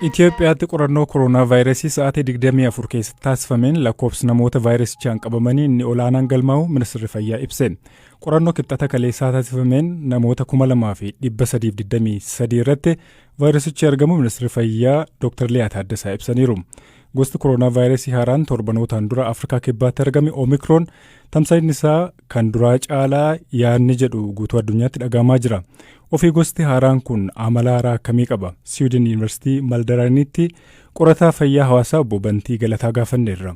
Itoophiyaatti qorannoo koronaa vaayirasii sa'aatii 24 keessatti taasifameen lakkoofsi namoota vaayirasichaan qabamanii inni olaanaan galmaa'u ministeerri fayyaa ibse. Qorannoo Kibxata kaleessaa taasifameen namoota 2323 irratti vaayirasichi argamu ministeerri fayyaa Dr. Liyaa Taaddasaa ibsaniiru. Gosti koronaa vaayirasii haaraan torbanootaan dura Afrikaa Kibbaatti argame Omikroon tamsa'inni isaa kan duraa caalaa yaadni jedhu guutuu addunyaatti dhagahamaa jira. Ofii gosti haaraan kun amala haaraa akkamii qaba? Siwiidin Yuunivarsiitii Maldaraanitti qorataa fayyaa hawaasaa obbo Bantii Galataa gaafanneerra.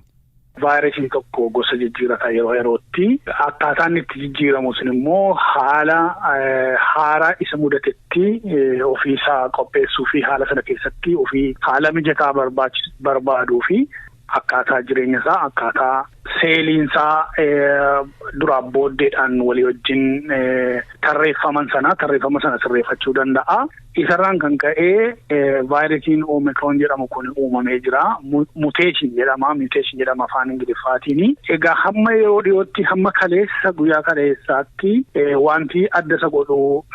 Vaayirasiin tokko gosa jijjiirataa yeroo yerootti, akkaataan itti jijjiiramu sun immoo haala haaraa isa mudatetti ofiisaa qopheessuu fi haala sana keessatti ofii haala mijataa barbaaduu fi akkaataa jireenya isaa, akkaataa seeliinsaa duraaf booddeedhaan walii wajjin tarreeffaman sana, tarreeffama sana sirreeffachuu danda'a. Isarraan kan ka'ee vaayirasiin Omikroon jedhamu kun uumamee jira. Mutation jedhama. Mutation jedhama afaan Ingiliffaatiin. Egaa hamma yeroo dhiyootti, hamma kaleessa, guyyaa kaleessaatti wanti adda isa godhu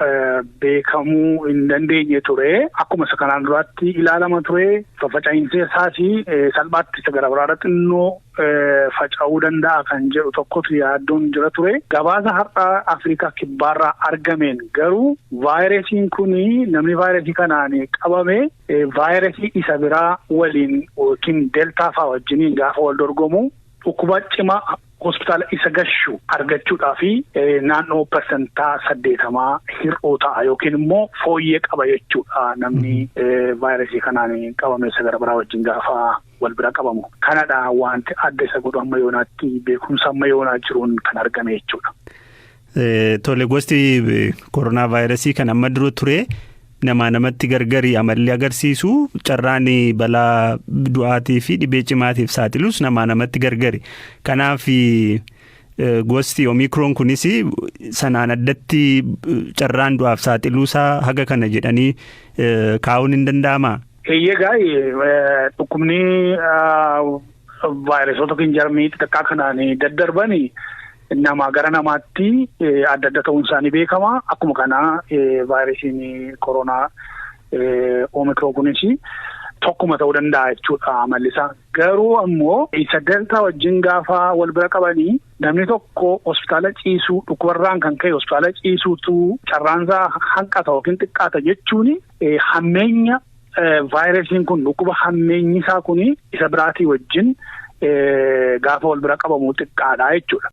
beekamuu hin dandeenye ture. Akkuma isa kanaan duraatti ilaalama ture. Faffaca'iinsi isaas salphaatti isa gara biraarra xinnoo faca'uu danda'a kan jedhu tokkotu yaaddoon jira ture. Gabaasa har'a Afrikaa Kibbaarraa argameen garuu vaayirasiin kun, namni vaayirasii kanaan qabame vaayirasii isa biraa waliin yookiin deltaa fa'aa wajjiniin gaafa wal dorgomu dhukkuba cimaa hospitaala isa gashu argachuudhaa fi naannoo 80% hir'uu ta'a yookiin immoo fooyyee qaba jechuudha, namni vaayirasii kanaan qabame isa gara biraa wajjin gaafa wal bira qabamu. Kanadha wanti adda isa godhu amma yoonaatti beekumsa amma yoonaa jiruun kan argame jechuudha. Tole, gosti koronaa vaayirasii kan amma dura ture namaa namatti gargari amalli agarsiisu, carraan balaa du'aatii fi dhibee cimaatiif saaxilus namaa namatti gargari. Kanaaf gosti Omikroon kunis sanaan addatti carraan du'aaf saaxiluusaa haga kana jedhanii kaa'uun hin danda'amaa? Eeyyee, gaa'ee dhukkubni vaayirasoota yookiin jarmii xixiqqaa kanaan daddarbanii namaa gara namaatti adda adda ta'uun isaanii beekama. Akkuma kana vaayirasiin koronaa Omikroon kunis tokkuma ta'uu danda'a jechuudha amalli isaa. Garuu ammoo isa deltaa wajjin gaafa wal bira qabanii namni tokko hospitaala ciisuu, dhukkubarraan kan ka'e hospitaala ciisuutu carraansaa hanqata yookiin xiqqaata jechuun hammeenya vaayirasiin kun, dhukkuba hammeenyi isaa kun isa biraatii wajjin gaafa wal bira qabamu xiqqaadha jechuudha.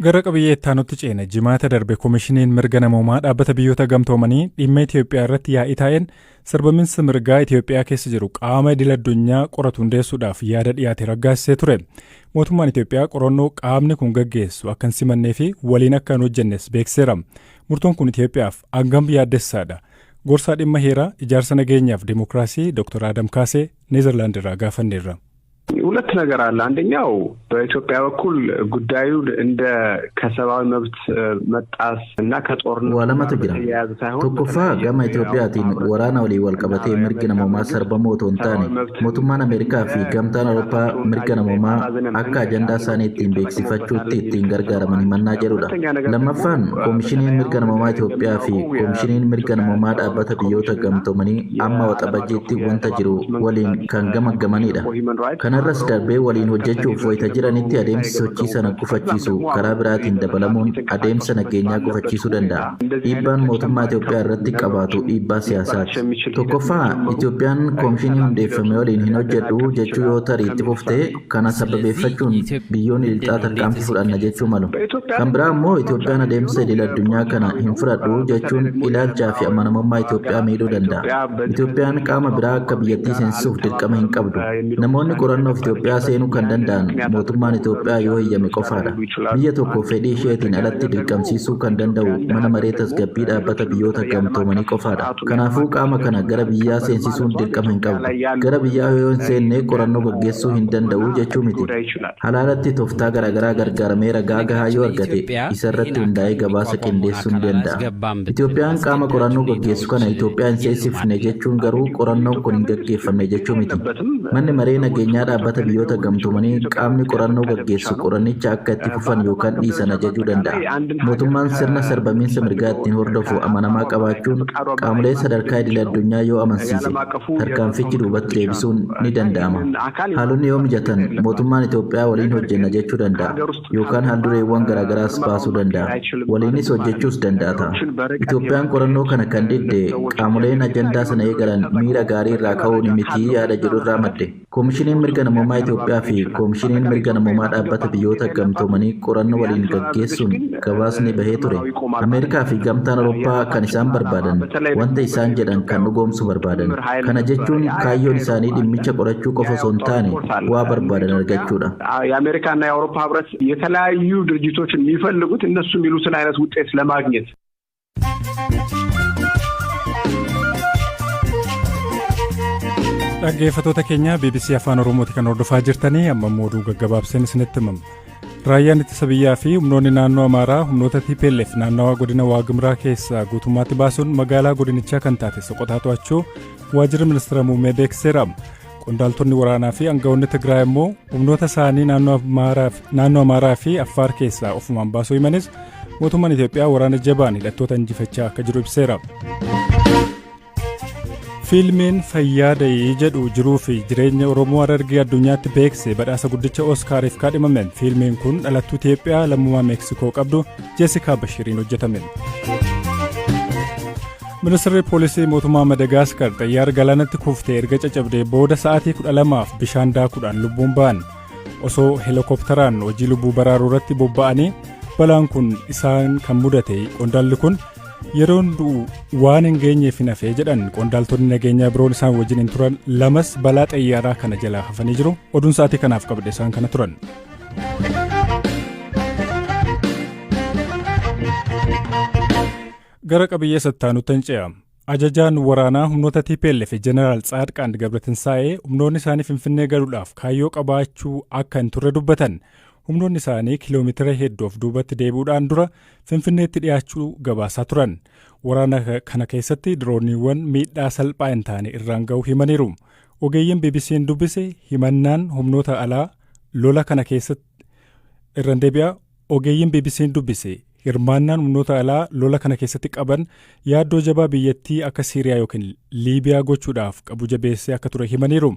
Gara qabiyyee itti ceena. Jimaata darbe Koomishiniin Mirga Namoomaa Dhaabbata Biyyoota Gamtoomanii dhimma Itoophiyaa irratti yaa'ii taa'een sarbaminsa mirgaa Itoophiyaa keessa jiru qaama idil addunyaa qoratu hundeessuudhaaf yaada dhiyaate raggaasisee ture. Mootummaan Itoophiyaa qorannoo qaamni kun gaggeessu akka hin simannee fi waliin akka hin hojjennes beeksiseera. Murtoon kun Itoophiyaaf hangam yaaddessaadha? Gorsaa dhimma heeraa, ijaarsa nageenyaaf dimokiraasii Dr. Adam Kaasee Neezerlaand irraa gaafanneerra. ሁለት ነገር አለ። አንደኛው በኢትዮጵያ በኩል ጉዳዩን እንደ ከሰብአዊ መብት መጣስ እና ከጦርነት Waa lamatu jira. Tokkoffaa, gama Itoophiyaatiin waraana walii wal qabatee mirgi namoomaa sarbamuu otoo hin taane, mootummaan Ameerikaa fi Gamtaan Awurooppaa mirga namoomaa akka ajandaa isaanii ittiin beeksifachuutti ittiin gargaaraman himannaa jedhudha. Lammaffaan, Koomishiniin Mirga Namoomaa Itoophiyaa fi Koomishiniin Mirga Namoomaa Dhaabbata Biyyoota Gamtoomanii amma Waxabajjiitti wanta jiru waliin kan gamaggamanidha. Kanarras darbee waliin hojjechuuf wayita jiranitti adeemsi sochii sana gufachiisu karaa biraatiin dabalamuun adeemsa nageenyaa gufachiisuu danda'a. Dhiibbaan mootummaa Itoophiyaa irratti qabaatu dhiibbaa siyaasaati. Tokkoffaa, Itoophiyaan koomishinii hundeeffame waliin hin hojjedhu jechuu yoo tarii itti fufte, kana sababeeffachuun biyyoonni lixaa tarkaanfii fudhanna jechuu malu. Kan biraa immoo Itoophiyaan adeemsa idil addunyaa kana hin fudhadhu jechuun ilaalchaa fi amanamummaa Itoophiyaa miidhuu danda'a. Itoophiyaan qaama biraa akka biyyattii seensisuuf dirqama hin qabdu. Namoonni qorannoof Itoophiyaa seenuu kan danda'an mootummaan Itoophiyaa yoo heyyame qofaadha. Biyya tokko fedhii isheetiin alatti dirqamsiisuu kan danda'u Mana Maree Tasgabbii Dhaabbata Biyyoota Gamtoomanii qofaadha. Kanaafuu qaama kana gara biyyaa seensisuun dirqama hin qabdu. Gara biyyaa yoo hin seenne qorannoo gaggeessuu hin danda'u jechuu miti. Halaalatti tooftaa garaagaraa gargaaramee ragaa gahaa yoo argate isarratti hundaa'ee gabaasa qindeessuu ni danda'a. Itoophiyaan qaama qorannoo gaggeessu kana Itoophiyaa hin seensifne jechuun garuu qorannoon kun hin gaggeeffamne jechuu miti. Manni maree nageenyaa Dhaabbata Biyyoota Gamtoomanii qaamni qorannoo gaggeessu qorannicha akka itti fufan yookaan dhiisan ajajuu danda'a. Mootummaan sirna sarbamiinsa mirgaa ittiin hordofu amanamaa qabaachuun qaamolee sadarkaa idil addunyaa yoo amansiise, tarkaanfichi duubatti deebisuun ni danda'ama. Haalonni yoo mijatan mootummaan Itoophiyaa waliin hojjenna jechuu danda'a, yookaan haaldureewwan garaagaraas baasuu danda'a. Waliinis hojjechuus danda'a ta'a. Itoophiyaan qorannoo kana kan didde qaamoleen ajandaa sana eegalan miira gaarii irraa ka'uun miti yaada jedhu irraa madde. Koomishiniin Mirga Namoomaa Itoophiyaa fi Koomishiniin Mirga Namoomaa Dhaabbata Biyyoota Gamtoomanii qorannoo waliin gaggeessuun gabaasni bahee ture. Ameerikaa fi Gamtaan Awurooppaa kan isaan barbaadan wanta isaan jedhan kan dhugoomsu barbaadan. Kana jechuun kaayyoon isaanii dhimmicha qorachuu qofa osoo hin taane waa barbaadan argachuudha. የአሜሪካና የአውሮፓ ህብረት የተለያዩ ድርጅቶች የሚፈልጉት እነሱ የሚሉትን አይነት ውጤት ለማግኘት። Dhaggeeffattoota keenya, BBC Afaan Oromooti kan hordofaa jirtanii. Amma immoo oduu gaggabaabseen isinitti himama. Raayyaan ittisa biyyaa fi humnoonni naannoo Amaaraa humnoota TPLF naannawaa godina Waagimraa keessaa guutummaatti baasuun magaalaa godinichaa kan taate Soqotaa to'achuu waajjirri ministeera muummee beeksiseera. Qondaaltonni waraanaa fi aangawoonni Tigraay immoo humnoota isaanii naannoo Amaaraa fi Affaar keessaa ofumaan baasuu himanis, mootummaan Itoophiyaa waraana jabaan hidhattoota injifachaa akka jiru ibseera. Fiilmiin Fayyaa Dayii jedhu jiruu fi jireenya Oromoo Harargee addunyaatti beekse badhaasa guddicha Ooskaariif kaadhimame. Fiilmiin kun dhalattuu Itoophiyaa lammummaa Meeksikoo qabdu Jeesikaa Bashiriin hojjetame. Ministeerri poolisii mootummaa Madagaskar xayyaara galaanatti kuftee erga caccabdee booda sa'aatii 12f bishaan daakuudhaan lubbuun ba'an. Osoo heelikooptaraan hojii lubbuu baraaruu irratti bobba'anii balaan kun isaan kan mudate qondaalli kun, yeroon du'u waan hin geenyeef hin hafee jedhan. Qondaaltonni nageenyaa biroon isaan wajjin hin turan lamas balaa xayyaaraa kana jalaa hafanii jiru. Oduun sa'aatii kanaaf qabde isaan kana turan. Gara qabiyyee sattaanutti ce'a. Ajajaan waraanaa humnoota TPLF Jeneraal Tsaadqaan Gabratinsaa'ee humnoonni isaanii Finfinnee galuudhaaf kaayyoo qabaachuu akka hin turre dubbatan. Humnoonni isaanii kiiloomeetira hedduu of duubatti deebi'uudhaan dura Finfinneetti dhiyaachuu gabaasaa turan. Waraana kana keessatti dirooniiwwan miidhaa salphaa hin taane irraan ga'uu himaniiru. Ogeeyyiin BBC'n dubbise himannaan humnoota alaa lola kana keessatti irraan deebi'a. Ogeeyyiin BBC'n dubbise hirmaannaan humnoota alaa lola kana keessatti qaban yaaddoo jabaa biyyattii akka Siiriyaa yookiin Liibiyaa gochuudhaaf qabu jabeessee akka ture himaniiru.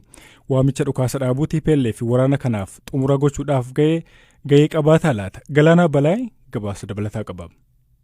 Waamicha dhukaasa dhaabuu TPLF waraana kanaaf xumura gochuudhaaf ga'ee qabaataa laata? Galaanaa Balaay gabaasa dabalataa qaba.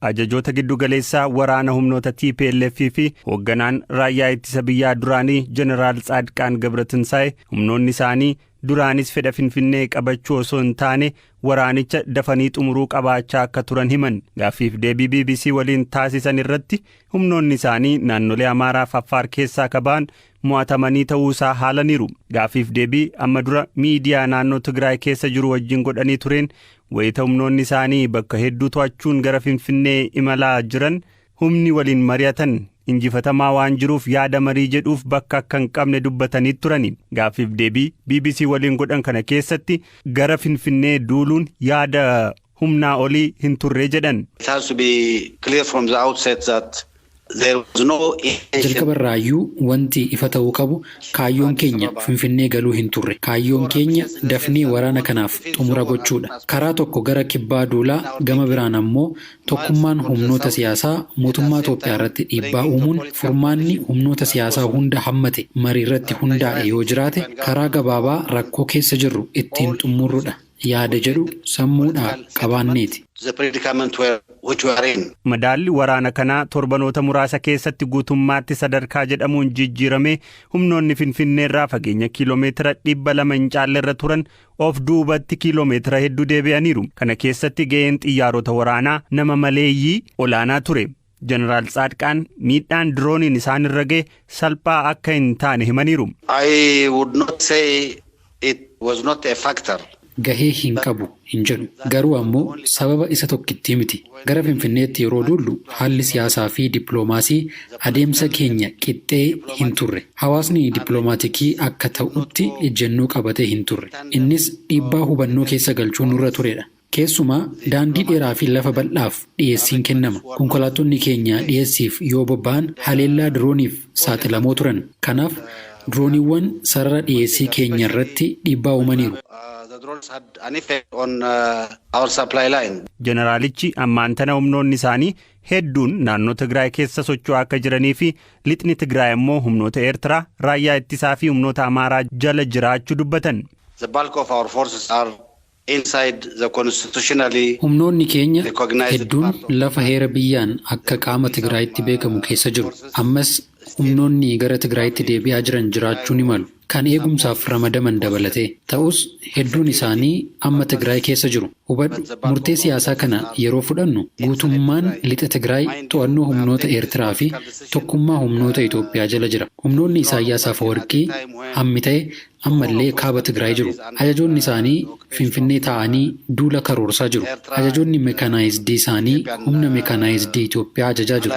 Ajajoota giddugaleessaa waraana humnoota TPLF fi hoogganaan raayyaa ittisa biyyaa duraanii Jeneraal Tsaadqaan Gabratinsaa'e humnoonni isaanii duraanis fedha Finfinnee qabachuu osoo hin taane waraanicha dafanii xumuruu qabaachaa akka turan himan. Gaaffiif deebii BBC waliin taasisan irratti humnoonni isaanii naannolee Amaaraa fi Affaar keessaa kaba'an mo'atamanii ta'uusaa haalaniiru. Gaaffiif deebii amma dura miidiyaa naannoo Tigraay keessa jiru wajjin godhanii tureen, wayita humnoonni isaanii bakka hedduu to'achuun gara Finfinnee imalaa jiran, humni waliin mari'atan injifatamaa waan jiruuf yaada marii jedhuuf bakka akka hin qabne dubbatanii turani. Gaaffiif deebii BBC waliin godhan kana keessatti gara Finfinnee duuluun yaada humnaa olii hin turre jedhan. It has to be clear from the outset that there was no Jalqabarraayyuu wanti ifa ta'uu qabu kaayyoon keenya Finfinnee galuu hin turre. Kaayyoon keenya dafnee waraana kanaaf xumura gochuudha. Karaa tokko gara kibbaa duulaa, gama biraan ammoo tokkummaan humnoota siyaasaa mootummaa Itoophiyaa irratti dhiibbaa uumuun, furmaanni humnoota siyaasaa hunda hammate marii irratti hundaa'e yoo jiraate karaa gabaabaa rakkoo keessa jirru ittiin xumurrudha yaada jedhu sammuudhaa qabaanneeti. the predicament where which we are in. Madaalli waraana kanaa torbanoota muraasa keessatti guutummaatti sadarkaa jedhamuun jijjiiramee, humnoonni Finfinneerraa fageenya kiiloomeetira 200 hin caallerra turan of duubatti kiiloomeetira hedduu deebi'aniiru. Kana keessatti ga'een xiyyaarota waraanaa nama maleeyyii olaanaa ture. Jeneraal Tsaadqaan miidhaan dirooniin isaan irra ga'e salphaa akka hin taane himaniiru. I would not say it was not a factor. Gahee hin qabu hin jedhu. Garuu ammoo sababa isa tokkittii miti. Gara Finfinneetti yeroo duullu haalli siyaasaa fi dippiloomaasii adeemsa keenya qixxee hin turre. Hawaasni dippiloomaatiikii akka ta'utti ejjennoo qabatee hin turre. Innis dhiibbaa hubannoo keessa galchuu nurra turedha. Keessumaa daandii dheeraa fi lafa bal'aaf dhiyeessiin kennama. Konkolaattonni keenya dhiyeessiif yoo bobba'an haleellaa dirooniif saaxilamoo turan. Kanaaf Drooniiwwan sarara dhiyeessii keenya irratti dhiibbaa uumaniiru. The drones had an effect on our supply line. Jeneraalichi ammaan tana humnoonni isaanii hedduun naannoo Tigraay keessa socho'aa akka jiranii fi lixni Tigraay immoo humnoota Eertiraa, raayyaa ittisaa fi humnoota Amaaraa jala jiraachuu dubbatan. The bulk of our forces are inside the constitutionally Humnoonni keenya hedduun lafa heera biyyaan akka qaama Tigraayitti beekamu keessa jiru. Ammas humnoonni gara Tigraayitti deebi'aa jiran jiraachuu ni malu. Kan eegumsaaf ramadaman dabalatee. Ta'us hedduun isaanii amma Tigraay keessa jiru. Hubadhu, murtee siyaasaa kana yeroo fudhannu guutummaan lixa Tigraay to'annoo humnoota Eertiraa fi tokkummaa humnoota Itoophiyaa jala jira. Humnoonni Isaayyaas Afewerqii hammi ta'e ammallee kaaba Tigraay jiru. Ajajoonni isaanii Finfinnee taa'anii duula karoorsaa jiru. Ajajoonni meekaanaayizidii isaanii humna meekaanaayizidii Itoophiyaa ajajaa jiru.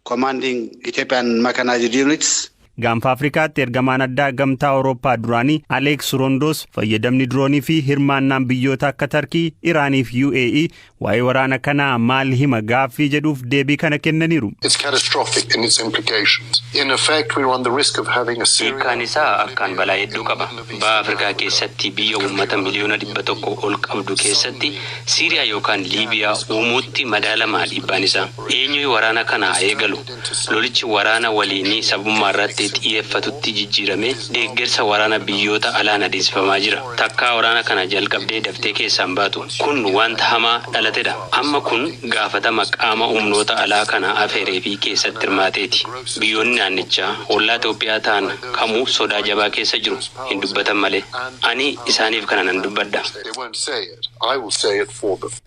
Commanding Ethiopian mechanized units. Gaanfa Afrikaatti ergamaan addaa Gamtaa Awurooppaa duraanii Aleeks Rondoos fayyadamni diroonii fi hirmaannaan biyyoota akka Tarkii, Iraanii fi UAE waa'ee waraana kanaa maal hima gaaffii jedhuuf deebii kana kennaniiru. Hiikkaan isaa akkaan balaa hedduu qaba. Baha Afrikaa keessatti biyya uummata miliyoona 100 ol qabdu keessatti Siiriyaa yookaan Liibiyaa uumuutti madaalamaa dhiibbaan isaa. Eenyu waraana kana haa eegalu? Lolichi waraana waliinii sabummaa irratti xiyyeeffatutti jijjiiramee deeggarsa waraana biyyoota alaan adeemsifamaa jira. Takkaa waraana kana jalqabdee daftee keessaan baatu. Kun wanta hamaa dhalatedha. Amma kun gaafatama qaama humnoota alaa kana afeeree fi keessatti hirmaateeti. Biyyoonni naannichaa ollaa Itoophiyaa ta'an kamuu sodaa jabaa keessa jiru, hin dubbatan malee. Ani isaaniif kana nan dubbadha.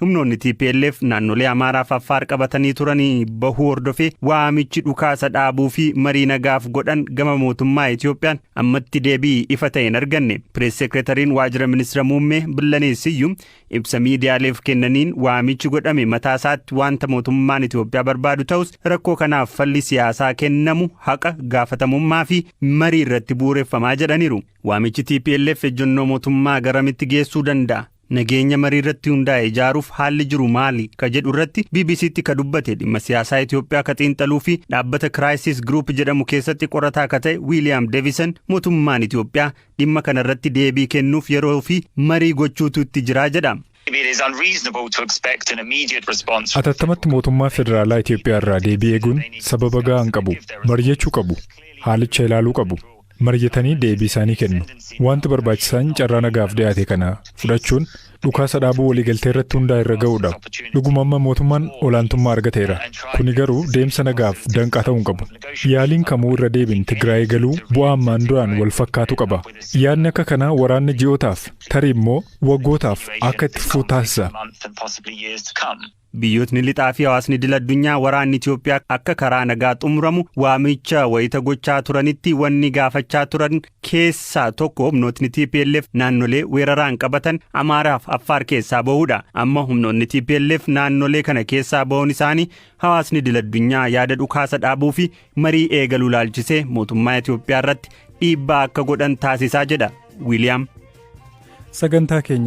Humnoonni TPLF naannolee Amaaraa fi Affaar qabatanii turanii bahuu hordofee waamichi dhukaasa dhaabuu fi marii nagaaf godhan gama mootummaa Itoophiyaan ammatti deebii ifa ta'e hin arganne. Pirees seekretariin waajjira ministeera muummee Billanee Siyyum ibsa miidiyaaleef kennaniin waamichi godhame mataa isaatti wanta mootummaan Itoophiyaa barbaadu ta'us, rakkoo kanaaf falli siyaasaa kennamu haqa, gaafatamummaa fi marii irratti bu'uureffamaa jedhaniiru. Waamichi TPLF ejjennoo mootummaa garamitti geessuu danda'a? Nageenya marii irratti hundaa'e ijaaruuf haalli jiru maali ka jedhu irratti BBCtti ka dubbate dhimma siyaasaa Itoophiyaa ka xiinxaluu fi dhaabbata Crisis Group jedhamu keessatti qorataa ka ta'e Wiiliyaam Deevison, mootummaan Itoophiyaa dhimma kana irratti deebii kennuuf yeroo fi marii gochuutu itti jira jedha. Atattamatti mootummaa federaalaa Itoophiyaa irraa deebii eeguun sababa gahaa hin qabu. Mari'achuu qabu. Haalicha ilaaluu qabu. Mari'atanii deebii isaanii kennu. Wanti barbaachisaan carraa nagaaf dhiyaate kana fudhachuun dhukaasa dhaabuu waliigaltee irratti hundaa irra ga'uudha. Dhuguma amma mootummaan olaantummaa argateera. Kuni garuu deemsa nagaaf danqaa ta'uu hin qabu. Yaaliin kamuu irra deebiin Tigraay galuu bu'aa ammaan duraan wal fakkaatu qaba. Yaadni akka kanaa waraanni ji'ootaaf, tarii immoo waggootaaf akka itti fufuu taasisa. Biyyootni lixaa fi hawaasni idil addunyaa waraanni Itoophiyaa akka karaa nagaa xumuramu waamicha wayita gochaa turanitti wanni gaafachaa turan keessaa tokko humnootni TPLF naannolee weeraraan qabatan Amaaraaf Affaar keessaa bahuudha. Amma humnoonni TPLF naannolee kana keessaa bahuun isaanii hawaasni idil addunyaa yaada dhukaasa dhaabuu fi marii eegaluu laalchisee mootummaa Itoophiyaa irratti dhiibbaa akka godhan taasisaa jedha Wiiliyaam. Sagantaa keenya